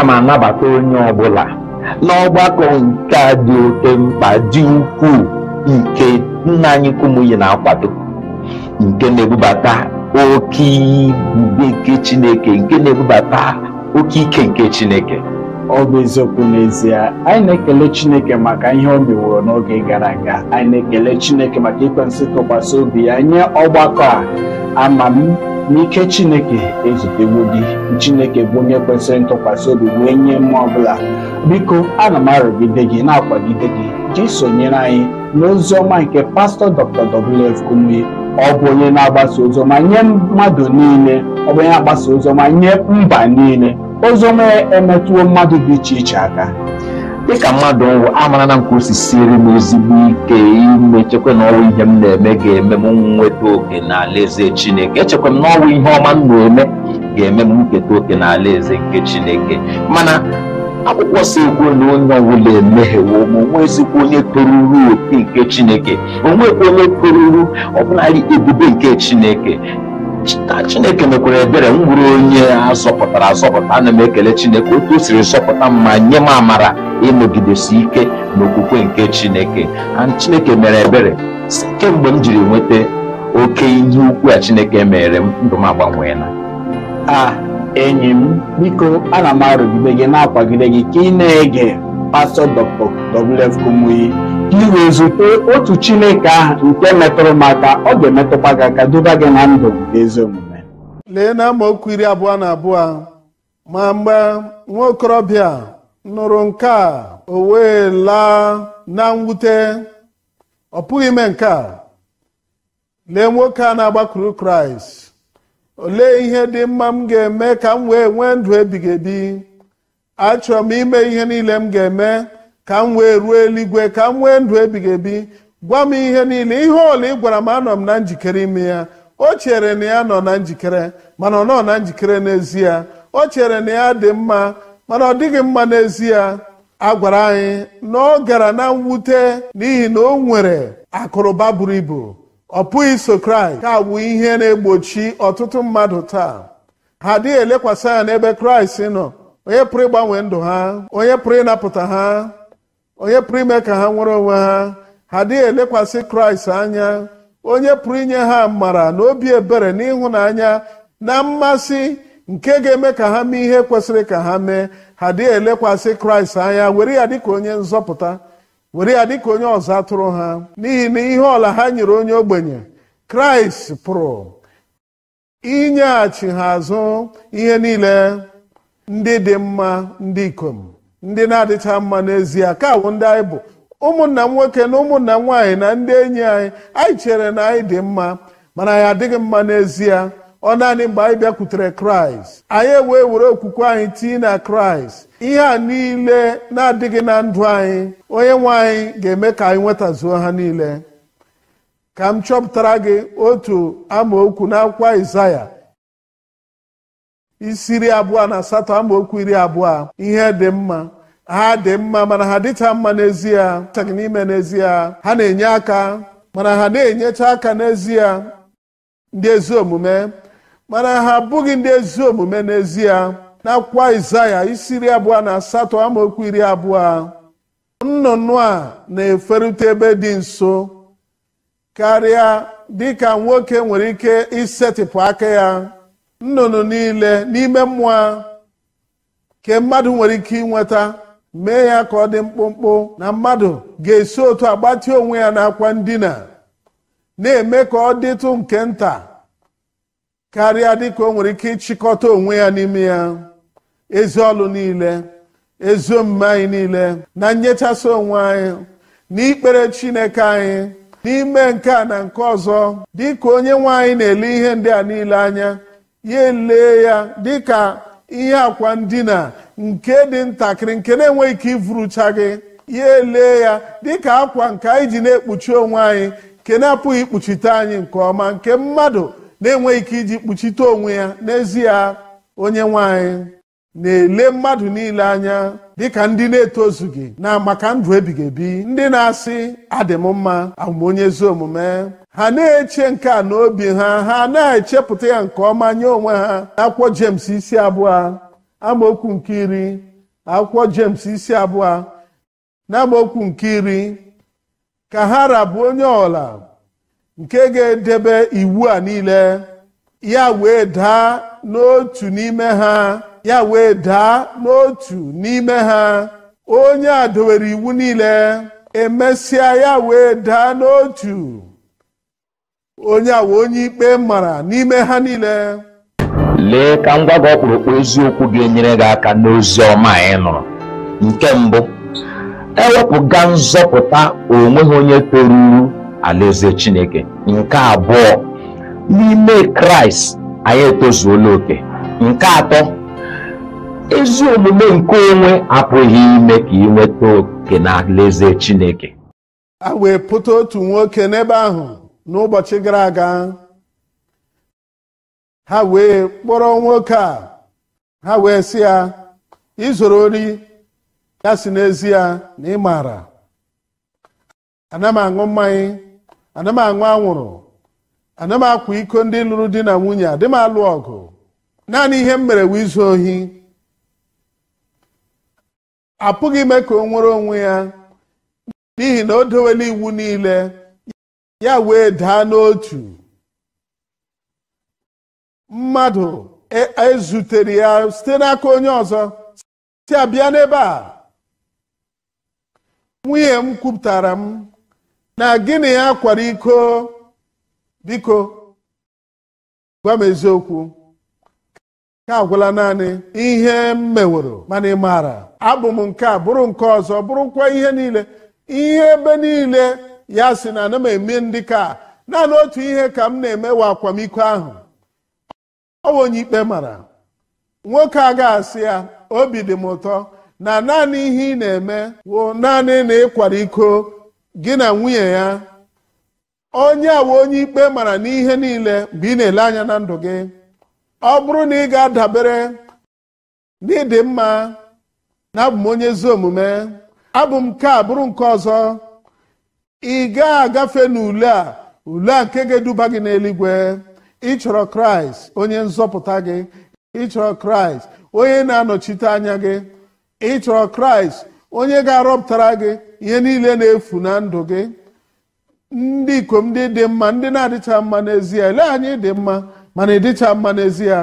Ana m anabata onye ọbụla n'ọgbakọ nke a dị oke mkpa, dị ukwuu, nke nna anyị Kumuyi na-akwado, nke na-ebubata oke ebube nke Chineke, nke na-ebubata oke ike nke Chineke. Ọ bụ eziokwu n'ezie, anyị na-ekele Chineke maka ihe o meworo n'oge gara aga. Anyị na-ekele Chineke maka ikwesị ntụkwasị obi ya nye ọgbakọ a. Ama m n'ike Chineke ezutewo gị. Chineke bụ onye kwesịrị ntụkwasị obi wee nye mmụọ ọbụla. Biko, ana m arụgide gị, na-akwagide gị ji sonyere anyị n'ozi ọma nke Pastọ Dr. W.F. Kumuyi. Ọ bụ onye na-agbasa ozi ọma nye mmadụ niile, ọ bụ onye na-agbasa ozi ọma nye mba niile. Ozi ọma emetụwo mmadụ dị iche iche aka. Dịka mmadụ nwụ, amara na nke o si siere m ezigbo ike imechekwa na ọnwụ ihe m na-eme ga-eme m nweta oke n'alaeze Chineke. Echekwa m na ọnwụ ihe ọma m na-eme ga-eme m nketa oke n'alaeze nke Chineke, mana akwụkwọ si ekwu na onye ọbụla emeghewo ma onwezikwa onye toruru oke nke Chineke, onwekwa onye toruru ọbụlarị ebube nke Chineke. Chineke mekwara ebere m bụrụ onye azọpụtara azọpụta. Ana m ekele Chineke otu o siri zọpụta m ma nye m amara ịnọgidesi ike n'okwukwe nke Chineke. Chineke mere ebere kemgbe m jiri nweta oke ihe ukwu a Chineke mere m, ndụ m agbanweela. A enyi m, biko, ana m arụgide gị, na-akwagide gị ka ị na-ege Pastọ Dr. W.F. Kumuyi ka ị wee zute otu Chineke ahụ nke metụrụ m aka. Ọ ga-emetụkwa gị aka, duba gị na ndụ nke ezi omume. Lee na amaokwu 22: "Ma mgbe nwa okorobịa nụrụ nke a, o wee laa na mwute." Ọ pụghị ime nke a. Lee nwoke a na-agbakwuru Kraịst: "Olee ihe dị mma m ga-eme ka m wee nwee ndụ ebighị ebi? Achọrọ m ime ihe niile m ga-eme ka m wee ruo eluigwe, ka m nwee ndụ ebighị ebi. Gwa m ihe niile, ihe ọla ị gwara m, anọ m na njikere ime ya." O chere na ya nọ na njikere, mana ọ nọ na njikere n'ezie. O chere na ya dị mma, mana ọ dịghị mma n'ezie. A gwara anyị na ọ gara na mwute n'ihi na o nwere akụrụba buru ibu. Ọ pụghị iso Kraịst. Ka bụ ihe na-egbochi ọtụtụ mmadụ taa. Ha adịghị elekwasị anya n'ebe Kraịst nọ, onye pụrụ ịgbanwe ndụ ha, onye pụrụ ịnapụta ha, onye pụrụ ime ka ha nwere onwe ha. Ha adịghị elekwasị Kraịst anya, onye pụrụ inye ha amara na obi ebere na ịhụnanya na mmasị nke ga-eme ka ha mee ihe kwesịrị ka ha mee. Ha adịghị elekwasị Kraịst anya were ya dịka onye nzọpụta, were ya dịka onye ọzọ atụrụ ha, n'ihi na ihe ọla ha nyere onye ogbenye, Kraịst pụrụ inyeghachi ha azụ ihe niile. Ndị dị mma, ndị ikom, ndị na-adịcha mma n'ezie, ka awụ ndị anyị bụ ụmụnna m nwoke na ụmụnna m nwaanyị na ndị enyi anyị. Anyị chere na anyị dị mma, mana anyị adịghị mma n'ezie. Ọ naanị mgbe anyị bịakwutere Kraịst, anyị wee were okwukwe anyị tinye na Kraịst, ihe a niile na-adịghị na ndụ anyị, onye nwe anyị ga-eme ka anyị nwetazuo ha niile. Ka m chọpụtara gị otu amaokwu n'akwụkwọ Aịzaya isi 28, amaokwu 20. Ihe dị mma, ha dị mma, mana ha dịcha mma n'ezie n'ime n'ezie. Ha na-enye aka, mana ha na-enyecha aka n'ezie. Ndị ezi omume, mana ha abụghị ndị ezi omume n'ezie. N'akwụkwọ Aịzaya isi 28, amaokwu 20: "Nnụnụ a na-eferute ebe dị nso karịa dịka nwoke nwere ike isetịpụ aka ya. Nnụnụ niile n'ime mmụọ ke mmadụ nwere ike inweta, mee ya ka ọ dị mkpụmkpụ, na mmadụ ga-esi otu agbatị onwe ya n'akwa ndina, na-eme ka ọ dịtụ nke nta karịa dịka o nwere ike ịchịkọta onwe ya n'ime ya. Ezi ọlụ niile, ezi omume anyị niile, na nyechasị onwe anyị n'ikpere Chineke anyị, n'ime nke a na nke ọzọ, dịka onye nwe anyị na-ele ihe ndị a niile anya, ya elee ya dịka ihe akwa ndina nke dị ntakịrị nke na-enweghị ike ivurucha gị. Ya elee ya dịka akwa nke anyị ji na-ekpuchi onwe anyị nke na-apụghị ikpuchite anyị nke ọma, nke mmadụ na-enweghị ike iji kpuchite onwe ya n'ezie. Onye nwe anyị na-ele mmadụ niile anya dịka ndị na-etozughị na maka ndụ ebighị ebi, ndị na-asị, "Adị m mma, abụ m onye ezi omume." Ha na-eche nke a n'obi ha, ha na-echepụta ya nke ọma nye onwe ha. Akwụkwọ James isi 2, amaokwu nke 10. Akwụkwọ James isi 2 n'amaokwu nke 10, ka ha rabụ onye ọla nke ga-edebe iwu a niile, ya wee daa n'otu n'ime ha, ya wee daa n'otu n'ime ha. Onye a dowere iwu niile, emesịa ya wee daa n'otu. Onye a wee onye ikpe mara n'ime ha niile. Lee ka m gwa gị ọkpụrụkpụ eziokwu ga-enyere gị aka n'ozi ọma anyị nụrụ. Nke mbụ, ewepụga nzọpụta onweghị onye toruru alaeze Chineke. Nke abụọ, n'ime Kraịst anyị etozuola oke. Nke atọ, ezi omume nke onwe apụghị ime ka ị nweta oke na alaeze Chineke. A wee pụta otu nwoke n'ebe ahụ n'ụbọchị gara aga. Ha wee kpọrọ nwoke a, ha wee sị ya, izoro ori? Ya si n'ezie na ị maara, ana m aṅụ mmanya, ana m aṅụ anwụrụ, ana m akwa iko ndị lụrụ di na nwunye, adị m alụ ọgụ, naanị ihe m mere wụ izu ohi. Apụghị ime ka o nwere onwe ya, n'ihi na o dowela iwu niile, ya wee daa n'otu. Mmadụ ezutere ya site n'aka onye ọzọ, si abịa n'ebe a. Nwunye m kwupụtara m na gịnị ya kwara iko. Biko gwa m eziokwu, ka agwụla naanị ihe m meworo, mana ị maara abụ m nke a bụrụ nke ọzọ, bụrụkwa ihe niile, ihe ebe niile. Ya sị na ana m eme ndị ka naanị otu ihe ka m na-emewa akwamiko ahụ. Ọ bụ onye ikpe mara. Nwoke a ga-asị ya, obi dị m ụtọ na naanị ihe ị na-eme wụ naanị na ịkwara iko gị na nwunye ya. Onye a wụ onye ikpe mara n'ihe niile mgbe ị na-ele anya na ndụ gị. Ọ bụrụ na ị ga-adabere n'ịdị mma na abụ m onye ezi omume, abụ m nke a bụrụ nke ọzọ, ị ga-agafe n'ule a, ule a nke ga-eduba gị n'eluigwe. Ị chọrọ Kraịst onye nzọpụta gị, ị chọrọ Kraịst onye na-anọchite anya gị, ị chọrọ Kraịst onye ga-arọpụtara gị ihe niile na-efu na ndụ gị. Ndị ikom ndị dị mma, ndị na-adịcha mma n'ezie, ele anyị dị mma mana ịdịcha mma n'ezie.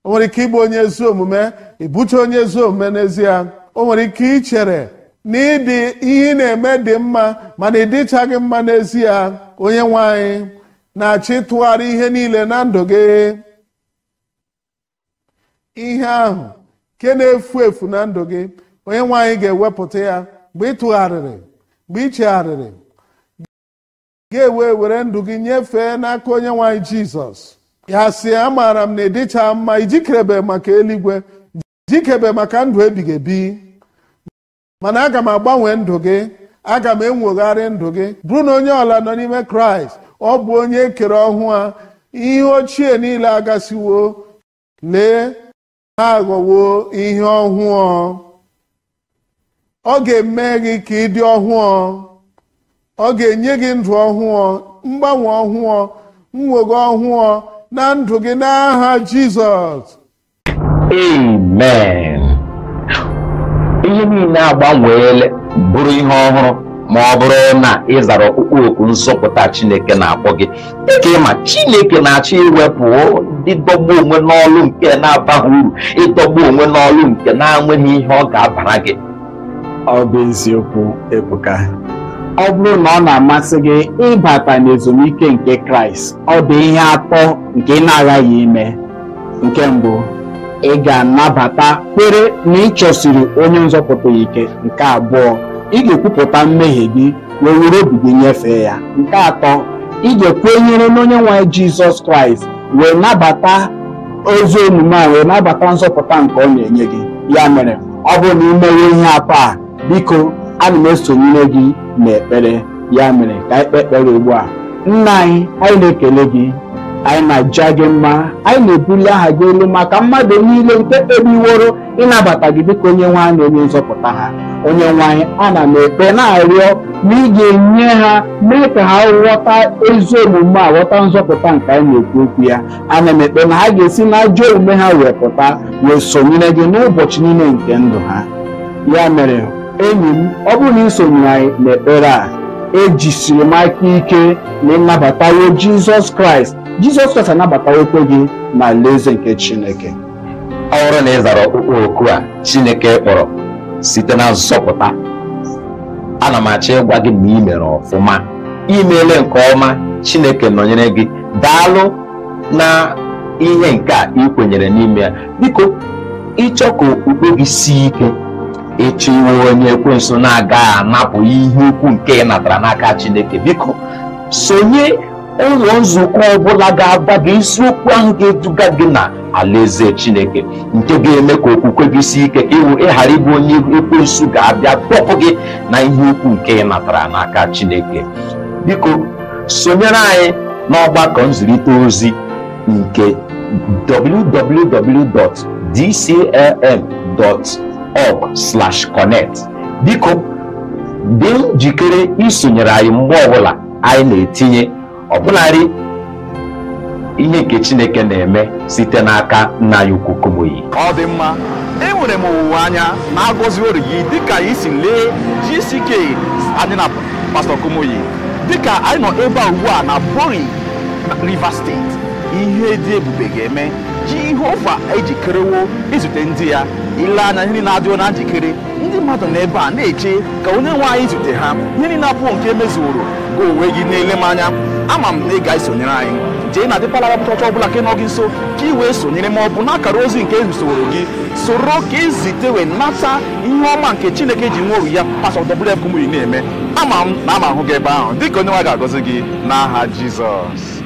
O nwere ike ịbụ onye ezi omume, ịbụcha onye ezi omume n'ezie. O nwere ike ichere na ịdị ihe ị na-eme dị mma mana ịdịchaghị mma n'ezie. Onye nwe anyị na-achọ ịtụgharị ihe niile na ndụ gị. Ihe ahụ nke na-efu efu na ndụ gị, onye nwe anyị ga-ewepụta ya mgbe ị tụgharịrị, mgbe ị chegharịrị, ga-ewe were ndụ gị nyefee n'aka onye nwe anyị Jizọs. Ya sị, amaara m na ịdịcha mma, ijikere maka eluigwe, jikebe maka ndụ ebighị ebi, mana aga m agbanwe ndụ gị, aga m enwogharị ndụ gị. Bụrụ na onye ọla nọ n'ime Kraịst, ọ bụ onye kere ọhụụ a, ihe ochie niile agasiwo, lee ha aghọwo ihe ọhụụ. Ọ ga-eme gị ka ị dị ọhụụ, ọ ga-enye gị ndụ ọhụụ, mgbanwe ọhụụ, nnwogo ọhụụ na ndụ gị n'aha Jizọs. Amen. Ihe niile agbanweela bụrụ ihe ọhụrụ ma ọ bụrụ na ị zara ọkpụkpọ oku nzọpụta Chineke na-akpọ gị. Dịka ịma, Chineke na-achọ iwepụ ndị dọgbu onwe n'ọlụ nke na-abaghị uru, ịdọgbu onwe n'ọlụ nke na-enweghị ihe ọ ga-abara gị. Ọ bụ eziokwu, Ebuka. Ọ bụrụ na ọ na-amasị gị ịbata n'ezumike nke Kraịst, ọ dị ihe atọ nke ị na-aghaghị ime. Nke mbụ, ị ga-anabata kwere na ị chọsiri onye nzọpụta ike. Nke abụọ, ị ga-ekwupụta mmehie gị wee were obi gị nyefee ya. Nke atọ, ị ga-ekwenyere n'onye nwe anyị Jizọs Kraịst wee nabata ezi omume a, wee nabata nzọpụta nke ọ na-enye gị. Ya mere, ọ bụrụ na ị mewe ihe atọ a, biko ana m esonyere gị n'ekpere. Ya mere, ka anyị kpee ekpere ugbu a. Nna anyị, anyị na-ekele gị, anyị na-aja gị mma, anyị na-ebuli aha gị elu maka mmadụ niile nke kpebiworo ịnabata gị dịka onye nwe anyị na onye nzọpụta ha. Onye nwe anyị, ana m ekpe na-arịọ na ị ga-enye ha, mee ka ha ghọta ezi omume a, ghọta nzọpụta nke anyị na-ekwu okwu ya. Ana m ekpe na ha ga-esi n'ajọ omume ha wee pụta wee sonyere gị n'ụbọchị niile nke ndụ ha. Ya mere enyi m, ọ bụrụ na ị sonyere anyị n'ekpere a, ejisiri m aka ike na ịnabatawo Jizọs Kraịst. Jizọs Kraịst anabatawokwe gị na alaeze nke Chineke. Ọ bụrụ na ị zara ọkpụkpọ oku a Chineke kpọrọ site na nzọpụta, ana m achọ ịgwa gị na ị mere ọfụma, imeele nke ọma. Chineke nọnyere gị. Daalụ na ihe nke a ị kwenyere n'ime ya. Biko, ịchọ ka okpukpe gị sie ike, ịchọ iwe onye ekwensu na-agaghị anapụ ihe ukwu nke ị natara n'aka Chineke, biko sonye ụlọ nzukọ ọbụla ga-agwa gị isiokwu ahụ ga-eduga gị na alaeze Chineke, nke ga-eme ka okwukwe gị sie ike, ka ị ghara ịbụ onye ekwensu ga-abịa dọpụ gị na ihe ukwu nke ị natara n'aka Chineke. Biko sonyere anyị n'ọgbakọ nzirịta ozi nke www.dclm.org/connect. Biko dị njikere isonyere anyị mgbe ọbụla anyị na-etinye ọbụlarị ihe nke Chineke na-eme site n'aka nna anyị ukwu Kumuyi. Ọ dị mma, enwere m owuwe anya na agọziworo gị dịka anyị si lee GCK anyị na Pastọ Kumuyi, dịka anyị nọ ebe a ugbu a na Bori, Rivers Steeti. Ihe dị ebube ga-eme. Jehova ejikerewo izute ndị ya. Ile anya, ihe na-adịwo na njikere, ndị mmadụ nọ ebe a na-eche ka onye nwe anyị zute ha. Ihe niile apụghị nke emezuworo. Gị onwe gị na-ele m anya, ama m na ị ga-esonyere anyị. Jee na Deeper Life Church ọbụla nke nọ gị nso ka ị wee sonyere, ma ọ bụ n'akara ozi nke ezusoro gị, soro ka ezite wee nata ihe ọma nke Chineke ji nwa oru ya Pastọ WF Kumuyi na-eme. Ama m na ama ahụ gị ebe ahụ, dịka onye nwe ga-agọzi gị n'aha Jizọs.